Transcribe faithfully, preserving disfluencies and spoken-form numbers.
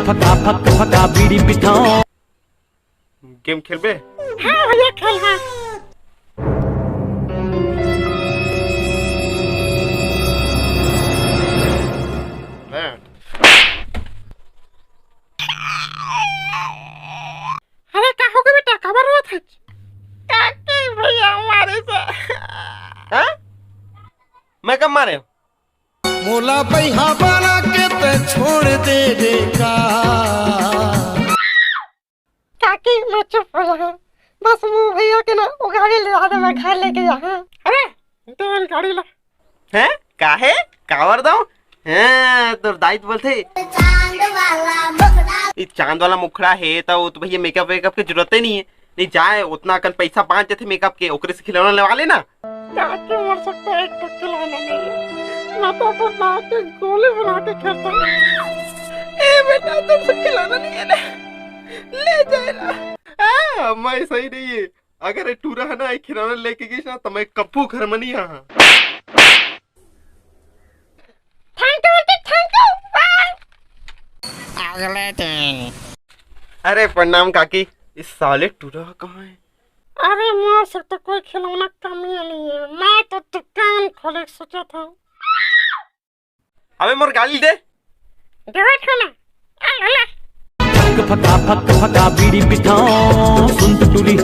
फका fuck फका beedi पिथाओ। Game खेलबे? हाँ भैया, खेल हाँ। अरे का हो गे बेटा, काबर रोत हच? काकी भैया मारे से। हाँ? मैं कब मारे? मोला बइहा बना के ते छोड़ दे रे का। काकी, मैं चुप हो जा। बस वो भैया के ना, वो गाड़ी ले आ दे, मैं घर लेके जा। अरे, तेरी गाड़ी ला। हैं? काहे? काबर दो? हैं, तोर दाई तो बोलथे। चांद वाला मुखड़ा। ई चांद वाला मुखड़ा हे, त वो तो भैया मेकअप वेकअप के जरूरत ही नहीं है। नहीं जाए, उतना अकन पैसा बांच जाथे मेकअप के, ओकरे से खिलौना लेवा लेना। काकी, मोर सकता है एक ठो खिलौना नहीं है। मैं तो अपन माँ के गोली बना के खेलता हूँ। ए बेटा, तुमसे खिलौना नहीं है ना, ले जाए ना। हाँ, मैं सही नहीं है। अगर ये टूरा है ना, ये खिलौना लेके गई ना, तो मैं कब्बू घर में नहीं आहा। Thank you, aunty, thank you। Bye। अगले दिन। अरे प्रणाम काकी, इस साले टूरा कहाँ है? अरे मोर से तो कोई खिलौना कमी नहीं है, मैं तो दुकान खोले सोचा था। अबे मोर गाड़ी दे। देवत हो ना। आ, ला, ला। फक फका फक फका बीड़ी पिथाओ, सुन तो टूरी।